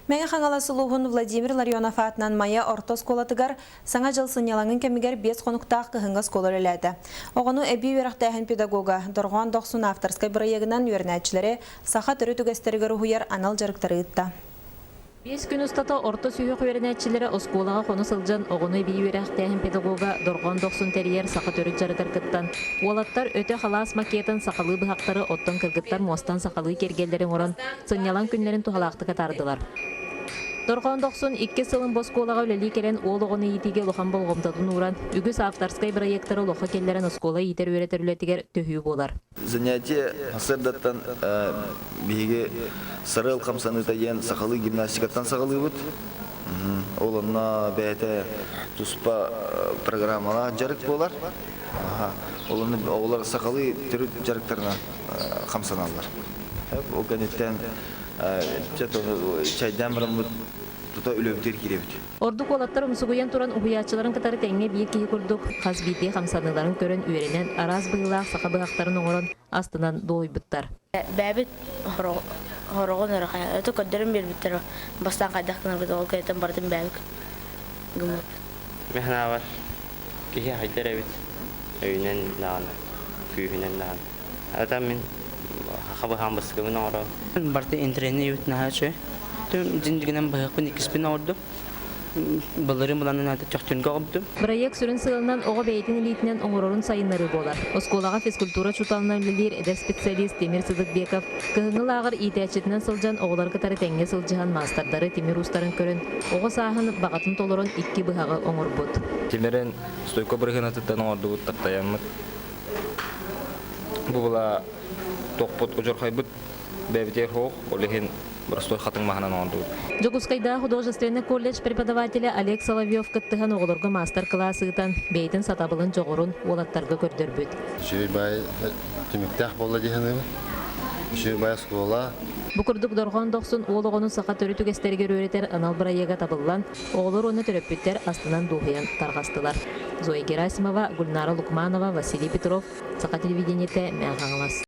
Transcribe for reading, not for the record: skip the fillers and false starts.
Мэҥэ Хаҥалас улууһун Владимир Ларионов аатынан Майа орто оскуолатыгар Саҥа дьыл сынньалаҥын кэмигэр биэс хонуктаах кыһыҥҥы оскуола үлэлээтэ. Оҕону эбии үөрэхтээһин педагога Дорҕоон Дохсун авторскай бырайыагынан үөрэнээччилэри саха төрүт үгэстэригэр уһуйар анал дьарыктары ыытта. Биэс күн устата орто сүһүөх үөрэнээччилэрэ оскуолаҕа хоно сылдьан оҕону эбии үөрэхтээһин педагога Дорҕоон Дохсун тэрийэр саха төрүт дьарыгар кыттан, уолаттар өтө халаас макетын сахалыы быһахтары оттон кыргыттар муостан сахалыы киэргэллэри оҥорон сынньалаҥ күннэрин туһалаахтык атаардылар. Дорҕоон Дохсун иккис сылын бу оскуолаҕа үлэлии кэлэн уол оҕону иитиигэ улахан болҕомтотун ууран, үгүс авторскай бырайыактары олоххо киллэрэн оскуола иитэр-үөрэтэр үлэтигэр төһүү буолар. Занятие сарсыардаттан биһиги сарыал хамсаныыта диэн сахалыы гимнастикаттан саҕалыыбыт. Ол онно бэйэтэ туспа программалаах дьарык буолар. Ол онно оҕолор сахалыы төрүт дьарыктарынан хамсаналлар. Ол кэнниттэн чайдаан бараммыт тута үлэбитигэр киирэбит. Ордук уолаттар умсугуйан туран уһуйааччыларын кытары тэҥҥэ биир киһи курдук хас биирдии хамсаныыларын көрөн үөрэнэн араас быһыылаах саха быһахтарын оҥорон астынан дуоһуйбуттар. Бэйэбит хороҕун эрэ хайа өтө көрдөрөн биэрбиттэр бастаан хайдах гынарбыт ол кэнниттэн барытын бэйэбит гыммыппыт. Мин санаабар киһи хайдар эбит өйүнэн даҕаны күүһүнэн даҕаны. Ата мин хабыһаан быстыгыбын оҥоро. Барыта интэриэһинэй эбит наһаа үчүгэй. Дьиҥ-дьиҥинэн быһыахпын иккиспин оҥордум. Былырыын былаанын аата Чөхтүнгэ оҕобутум. Бырайыак сүрүн сыалынан оҕо бэйэтин илиитинэн оҥорорун сайыннарыы буолар. Оскуолаҕа физкультура учууталынан үлэлиир эдэр специалист Тимир Сыдыкбеков кыһыҥҥы лааҕыр иитээччитинэн сылдьан оҕолору кытары тэҥҥэ сылдьыһан маастардары тимир уустарын көрөн, оҕо сааһын баҕатын толорон икки быһаҕы оҥорбут. Тимирин стойка бырыһыынатыттан оҥордубут таптайаммыт. Бу была тохпут удьурхайбыт бэйэбитигэр суох, ол иһин боростуой хатыҥ маһынан оҥордубут. Дьокуускайдааҕы художественнай колледж преподавателэ Олег Соловьев кыттыһан оҕолорго маастар-кылаас ыытан, бэйэтин сатабылын дьоҕурун уолаттарга көрдөрбүт. Үчүгэй баай түмүктээх буолла дии саныыбын. Үчүгэй баай оскуола. Бу курдук Дорҕоон Дохсун уол оҕону саха төрүт үгэстэригэр үөрэтэр анал бырайыага табыллан, Оҕолор уонна төрөппүттэр астынан-дуоһуйан тарҕастылар. Зоя Герасимова, Гульнара Лукманова, Василий Петров, Саха телевидениетэ, Мэҥэ Хаҥалас.